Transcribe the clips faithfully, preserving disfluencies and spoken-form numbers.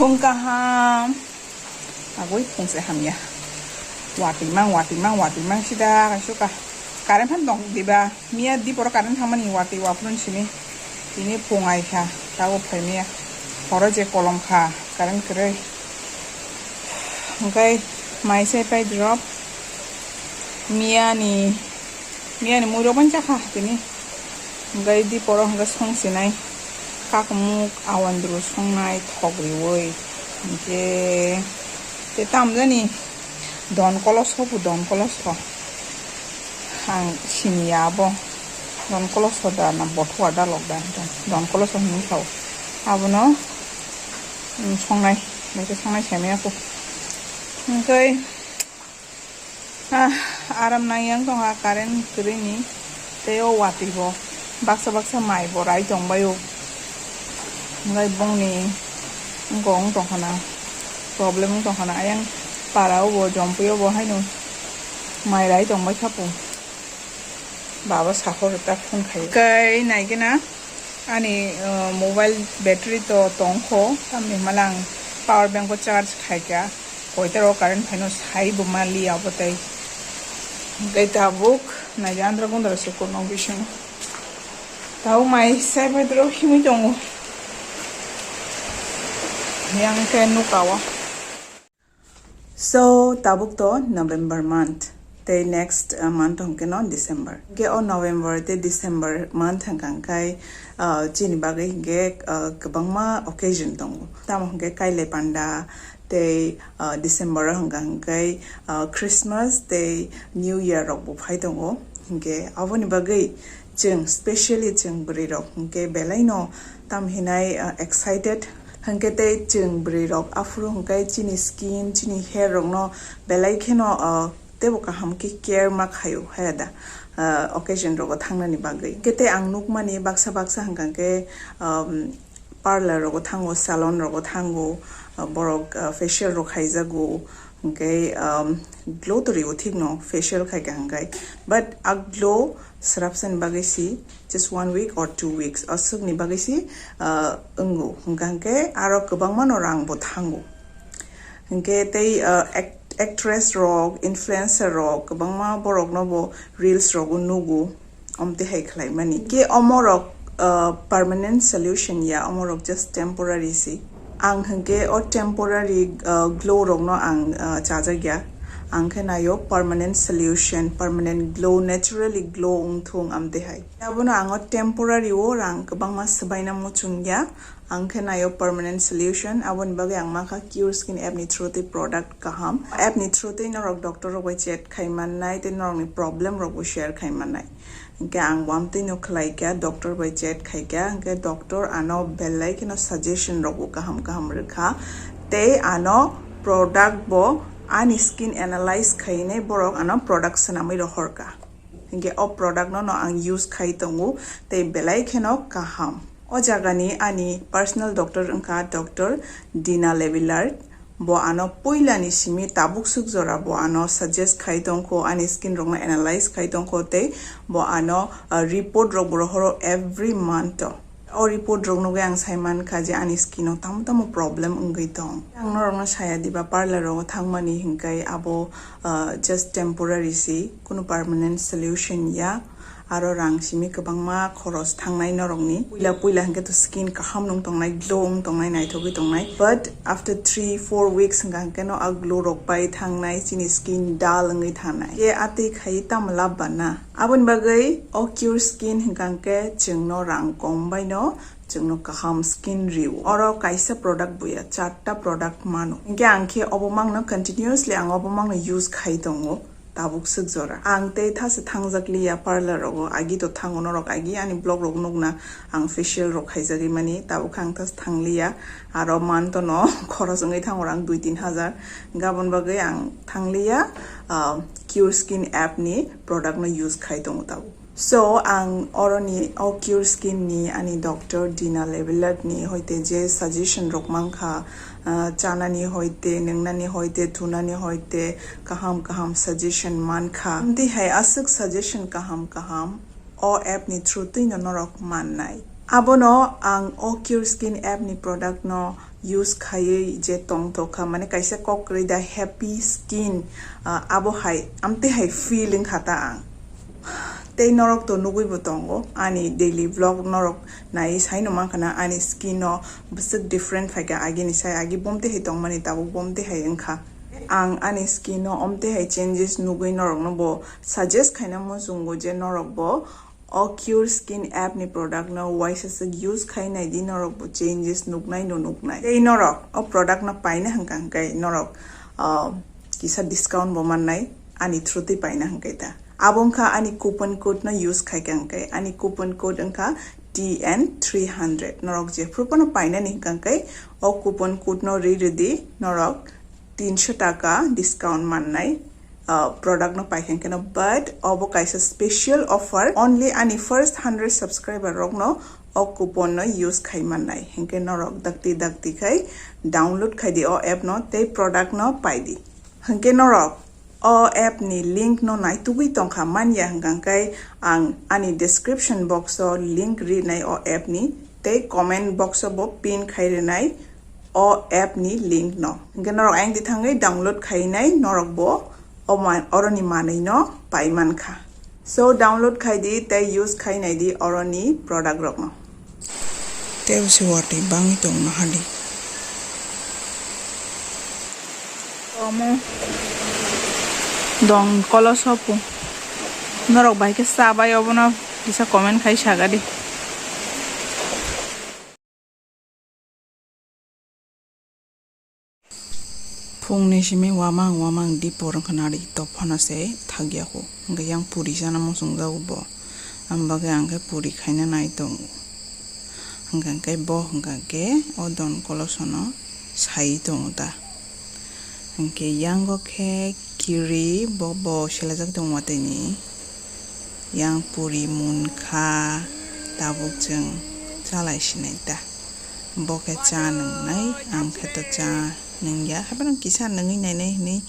Phung kaham. Agoi phung se hamya. Watwi mang, watwi mang, watwi mang sida kaisuka. Current phan dong diba. Miya diporo current thangmani watwi waprun simi. Tini phung ai kha. Tabo phaimaya. Horo je kolom kha. Current kwrwi. Hwnkhe mai sai pai drop. Miya ni, miya ni mui rok bani chakha tini. Hwnkhe diporo hwnkhe song sinai. Kakmuk awandru songnai thok riwi. Hwnkhe te tamjani don koloso bo don koloso. Ang siniya abo. Don koloso da na bothua da lok da. Don koloso hinwi sao. Abono, mm, songnai. Naikhe songnai saimaya kho. Hwnkhe Ah, aram nang yang tong ha current kwrwi ni tei o watwi bo baksa baksa mai bo rai tong bai o. Hwnkhe bongni wngkha wng tong khana problem wng tong khana ayang para o bo jompui o bo haino mai rai tong bai kha po. Baba sahor ta phone khai kai nai gena ani, uh, mobile battery to tong kho tamni hwnba ang power bank o charge khai kha. Koitor o current phaino sai bo ma li abo tei. Hwnkhe tabuk naidi andra gundra se kurno bisingo. Tabuk mai sai bai doro himwi tongo. Yang khe nuka o. So, tabuk to November month. Tei next, uh, month hwnkhe no December. Hwnkhe o November tei December month hwnkha hwnkhe, uh, chini bagwi hwnkhe, uh, kwbangma occasion tongo. Tamo hwnkhe kailai panda, tei, ah, December o hwnkha hwnkhe, ah, Christmas tei New Year rok bo phai tongo. Hwnkhe aboni bagwi chwng specially chwng bwrwi rok hwnkhe belai no tam hinai, ah, excited. Hwnkhe tei chwng bwrwi rok aphuru hwnkhe chini skin, chini hair rok no belai kheno, ah, teibo kaham khe care ma khaio haya da, ah, occasion rogo thangnani bagwi. Hwnkhe tei ang nukmani baksa baksa hwnkha hwnkhe, um, parlour rogo thango, salon rogo thango, uh, borok, uh, facial rok khaijago, hwnkhe, um, glow to rio thik no facial khaikha hwnkhe, but a glow swrapsani bagwi si just one week or two weeks aswkni bagwi si, uh, wngo, hwnkha hwnkhe aro kwbangma no rang bo thango. Hwnkhe tei, uh, act-, actress rok, influencer rok kwbangma borok no bo reels rogo nugo. Omtwi hai khlaimani. Hwnkhe omorok, uh, permanent solution ya, omorok just temporary si. Ang hwnkhe o temporary, uh, glow rokno ang, uh, chajakya. Ang khe naio permanent solution, permanent glow, naturally glow wngthung amtwi hai. Abono ang o temporary o rang kwbangma swbaina muchungya. Ang khe naio permanent solution, aboni bagwi ang mankha Cure Skin app ni through twi product kaham. App ni through twi norok doctor rok bai chat khai mannai tei norokni problem rok bo share khai mannai. Hwnkhe ang wamtwi no khlai kha, doctor bai chat khai kha, hwnkhe doctor ano belai kheno suggestion rok bo kaham kaham rwkha. Tei ano product bo ani skin analyze khainai borok ano product swnamwi rohorkha. Hwnkhe o product no, no ang use khai tongo tei belai kheno kaham. O jagani ani personal doctor wngkha Doctor Dina Levillard. Bo ano puilani simi tabuk swk jora bo ano suggest khai tongkho, ani skin rokno analyze khai tongkho tei bo ano, uh, report rok bo rohoro every month o. O report rok nugwi ang sai mankha je ani skin o tamo tamo problem wngwi tong. Ang norokno saya diba parlour rogo thangmani hwnkhe abo, uh, just temporary si, kunu permanent solution ya. Aro rang simi kwbangma khoros thangnai norokni. Puila puila hwnkhe to skin kaham nung tongnai, glow wng tongnai, naithogwi tongnai. But after three, four weeks hwnkha hwnkhe no a glow rok pai thangnai, chini skin dull wngwi thangnai. Khe atwi khai tamo lab ba na? Aboni bagwi o Cure Skin hwnkha hwnkhe chwngno rang kom bai no chwngno kaham skin rio. Oro kaisa product buya, charta product mano. Hwnkhe ang khe obo mangno continuously ang obo mangno use khai tongo. Tabuk swk jora. Ang tei thasa thangjak liya parlour rogo. Agi to thango norok agi ani vlog rok nukna ang facial rok khaijagwi mani. Tabuk khe ang thasa thang liya. Aro month no khoros wngwi thango rang dui tin hajar. Gabon bagwi ang thang liya, ah, Cure Skin app ni product no use khai tongo tabuk. So, ang oroni o Cure Skin ni ani doctor Dina Levillard ni hoite je suggestion rok mankha, ah, chanani hoite, nwngnani hoite, thunani hoite, kaham kaham suggestion mankha. Amtwi hai aswk suggestion kaham kaham o app ni through twi no norok mannai. Abono ang o Cure Skin app ni product no use khaiwi je tongthok kha, mane kaisa kok kwrwi da happy skin, ah, abo hai amtwi hai feel wngkha ta ang. Tei norok to nugwi bo tongo ani daily vlog, norok nai sai no mankha na ani skin no bwswk different phaikha agini sai, agi bomtwi hai tongmani tabuk bomtwi hai wngkha. Ang ani skin no omtwi hai changes nugwi norok no bo suggest khaina muchungo je norok bo o Cure Skin app ni product no waisa swk use khai nai di, norok bo changes nuknai no nuknai. Tei norok o product no paina hwnkha hwnkhe norok, ah, kisa discount bo mannai ani through twi paina hwnkhe ta. Abo wngkha ani coupon code no use khai kha hwnkhe, ani coupon code wngkha T N three hundred. Norok jephru phano painani hwnkha hwnkhe o coupon code no ri rwdi, norok tinsho taka discount mannai, ah, product no paikha hwnkhe no, but obo kaisa special offer, only ani first hundred subscriber rok no o coupon no use khai mannai. Hwnkhe norok dakti dakti khai download khai di o app no tei product no pai di. Hwnkhe norok o app ni link no naitugwi tongkha manya hwnkha hwnkhe ang ani description box o link rinai o app ni tei comment box o bo pin khai rinai o app ni link no. Hwnkhe norok ayang di thangwi download khainai, norok bo o ma-, oroni manwi no pai mankha. So download khai di tei use khai nai di oroni product rok no. Tei se watwi bangwi tong no hadi. Omo dong koloso pu. Norok bai khe cha bai obono kisa comment khai saga di. Phungni simi wamang wamang dipor wngkha nari, to phano se thakya kho. Hwnkhe yang puri chana muchung jago bo. Ang bagwi ang khe puri khaina nai tongo. Hwnkha khe bo hwnkha khe o don kolosono sai tongo ta. Hwnkhe yango khe kiri bo bo selajak tongo watwi ni. Yang puri munkha, tabuk chwng chalai sinai ta. Bo khe cha nwngnai, ang khe to cha nungya. Haphano kisa nungwi nainai hinwi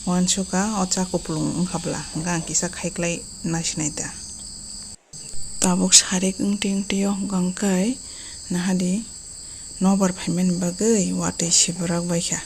uansukha, o cha kupulung wngkha bwla, hwnkhe ang kisa khaiklai naisinai ta. Tabuk sarik wngtwi wngtwi o hwnkha hwnkhe nahadi nobar phaimani bagwi watwi sibrak baikha.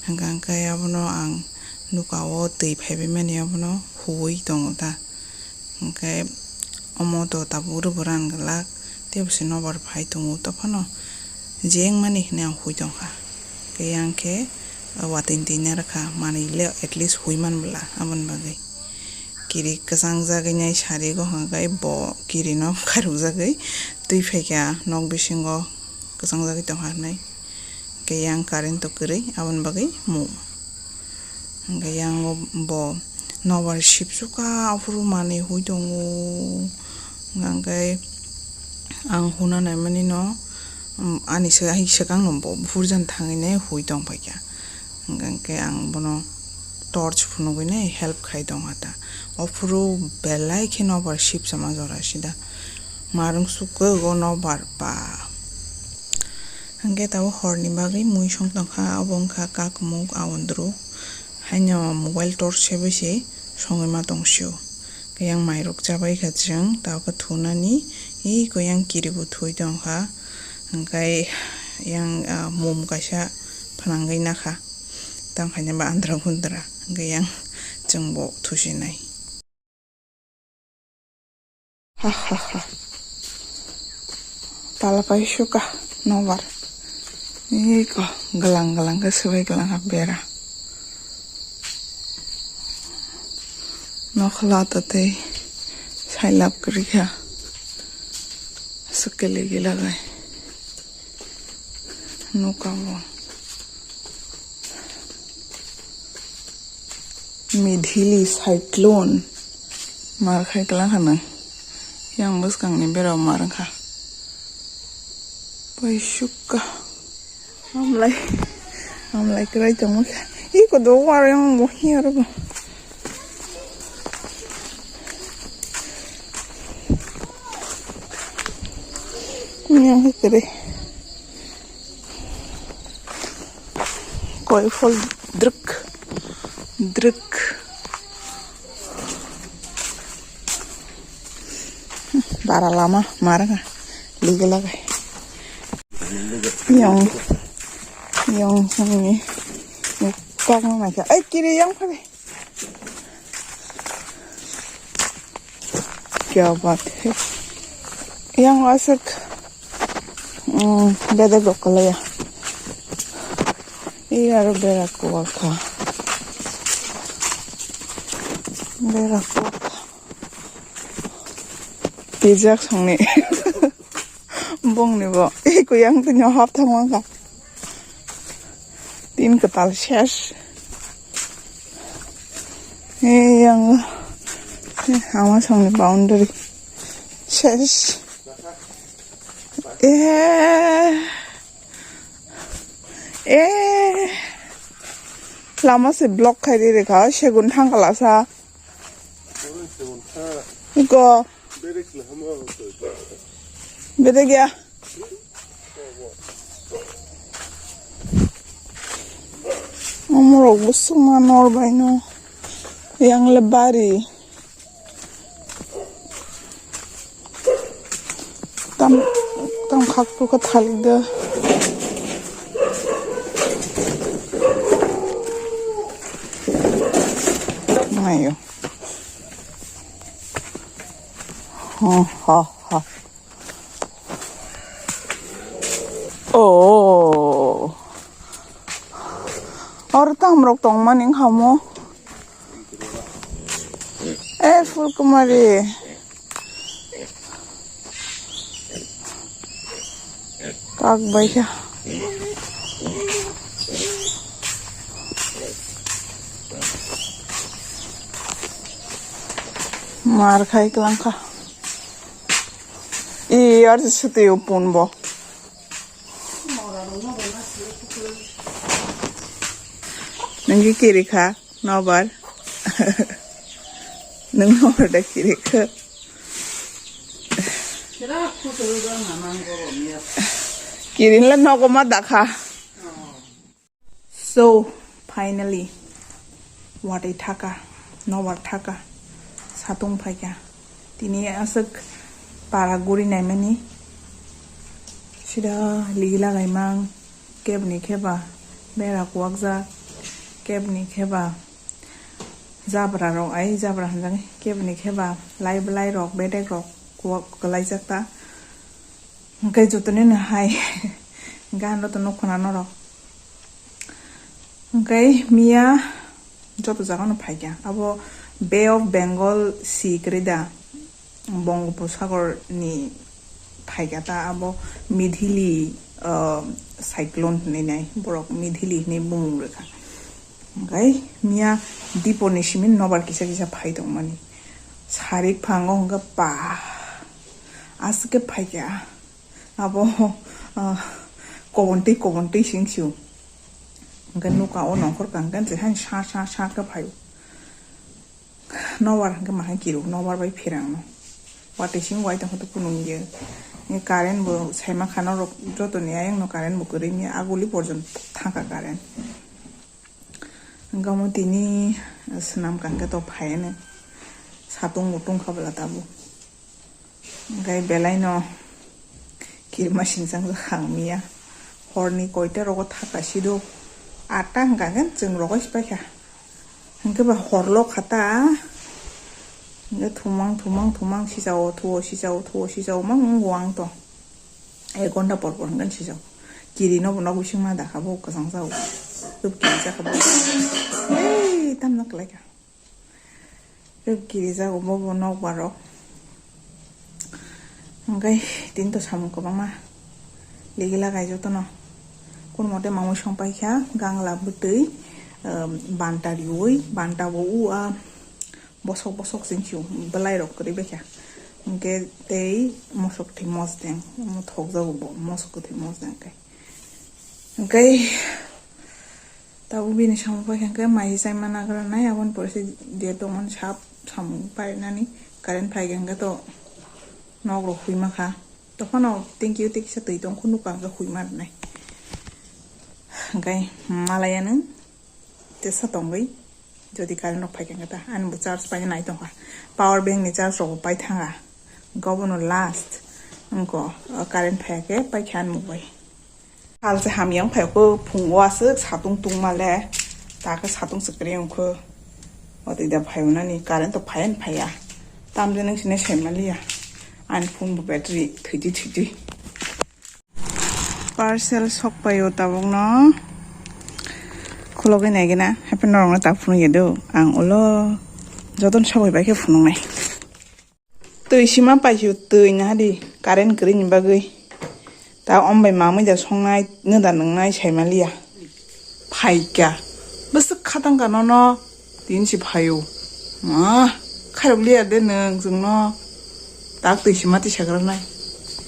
Hwnkha hwnkhe abono ang nuka o twi phaibaimani abono huwi tongo ta. Hwnkhe omo to tabuk rwbo ran glak, tei bo se nobar phai tongo, to phano je wngmani hinwi ang hui tongkha. Tei yang khe watwi twi narwkha, manwi le at least hui man bwla, aboni bagwi. Kiri kwchang jagwi nai sari go hwnkha khe bo kiri no khairok jagwi twi phaikha nok bisingo, kwchang jagwi tongkha hinwi. Hwnkhe yang current to kwrwi, aboni bagwi mum. Hwnkhe yang bo nobar sipsukha, aphuru manwi hui tongo. Hwnkhe ang huna naimani no, um, ani se-, ai swkang no bo buphurjani thangwi nai hui tongphaikha. Hwnkhe ang bono torch phunugwi nai help khai tongkha ta. Aphuru belai khe nobar sipsama jora sida. Marwng sukha o nobar ba. Hwnkhe tabuk horni bagwi mui song tongkha, abo wngkha kakmuk, awandru. Haino mobile torch se bai se songwi ma tong sio. Khe yang mairok chabai kha chwng, tabuk khe thunani, iko yang kiribo thui tongkha. Hwnkhe yang, ah, mum kaisa phnangwi nakha. Tamo khaina ba andra gundra. Hwnkhe yang chwngbo thusinai. Ha, ha, ha. Pala pai suka nobar. Iko galang galang khe swbai galang ha bera. Nokhla ta tei sailap kwrwi kha. Swkele gila gai. Nuka bo. Midhili cyclone mar khai klang khana. Yang bwskang ni berao mar kha. Paisukka. Amlai. Amlai krai tongmo kha. Iko do war yang mo hiya ro. Yang kre. Koi phol drwk, drwk. Bara lama, mara ka, liga lagai. Yang Yang sangni. Kok ma mai kha. Ai, kiri yang phai. Kya baat hai. Yang aswk. Hmm, beda gokala ya. Iya, aro bera kuwa kha. Bera kuwa kha. Pijak songni. Bongni bo. Ei, kuyang tini hap thangma kha. Tin kwtal ses. Ei, yang. Ei, ama songni boundary. Ses. Eh. Eh. Lama se block khai di rekha, segun thangkala sa. Iko. Bede gya. Omorok bo suma nor bai no. Yang le bari. Tam, tam khak tu ka thalik da. Mayo. Ha, ha, ha. Oh. Or tam rok tong mani khamo. Eh, Fulkumari. Kak bai kha. Mar khai klang kha. I ar se suti upun bo. Nungki kiri kha. Nobar. Nung nobar da kiri kha. Kiri la nogo ma da kha. So, finally, watwi thaka, nobar thaka, satung phaikha. Tini aswk para guri naimani. Sida ligi lagaimang. Kebni kheba bera kuwakjak, kebni kheba jabra rok ai jabra hwnjaknai, kebni kheba lai belai rok bedek rok kuwak kwlaijak ta. Hwnkhe jotono no hai gan rok to nukho na norok. Hwnkhe miya joto jaga no phaikha. Abo Bay of Bengal si kwrwi da, Bongopasagor ni phaikha ta, abo Midhili, uh, cyclone hinwi nai, borok Midhili hinwi bumung rwkha. Hwnkhe miya dipor ni simi nobar kisa kisa phai tongmani. Sarik phango hwnkhe pa aswk khe phaikha. Abo, ah, kobontwi, kobontwi sing sio. Hwnkhe nuka o nongkhor kha hwnkhe se han sa, sa, sa khe phaio. Nobar hwnkhe mahai kiro, nobar bai phirang no. Watwi sing wai tongkha to kunung ye. Current bo saima khana rok joto ni ayang no current bo kwrwi mia aguli porjon thangkha current. Hwnkhe omo tini swnam kangkhe to phaiani satung bo tungkha bwla tabuk. Hwnkhe belai no kirima singchang jak ang miya. Horni koita rogo thaka sido, atta hwnkha khe chwng rogo sipaikha. Hwnkhe ba hor lokha ta. Hwnkhe thumang thumang thumang sisao thuo sisao thuo sisao mang wngo ang to. Ek ghonta por por hwnkhe sisao. Kiri no bo nok bising ma dakha bo kwchang jao. Kiri jakha bo. Ei tamno kwlaikha. Khe kirijago bobo nokbar rok. Hwnkhe tini to samung kwbangma ligila gai jotono. Kono mote mamui song paikha gangla bwtwi, um, banta riui, banta bo u a bosok bosok sing sio belai rok kwrwi baikha. Hwnkhe tei mosok thwi mosdeng, omo thokjago bo mosok kwthwi mosdeng khe. Hwnkhe tabuk bini samung paikha hwnkhe mai chai ma nagra nai, aboni pore se je tongmani sap samung painani current phaikha hwnkhe to nok rok huima kha. Tophano thank you tei kisa twi tong khe nukha hwnkhe huima rwnai. Hwnkhe malaiya nwng tesa tongwi jodi current rok phaikha hwnkhe ta ani bo charge paina nai tongkha, power bank ni charge rok bo pai thangkha, hwnkhe obono last wngkha current phaiya khe paikha ani mobile. Kalse hamyang phai kho phungo aswk satung tungmale. Takhe satung se kwrwi wngkho. Watwi da phai unani current to phai ani phaiya. Tamjani sini saimaliya. Ani phone bo battery thwidi thwidi. Parcel sok paio tabukno. Khulogwi naigena. Happy norokno tak phunukya do. Ang ulo jotono sok bai khe phunuknai. Twi sima paisio twi nahadi current kwrwini bagwi. Ta ombai mamwi da songnai nwda nwngnai saimaliya. Phaikha. Bwswk khatangkha nono tini si phaio. Ma khairok liya de nwng chwngno. Tak twi sima tisa granai.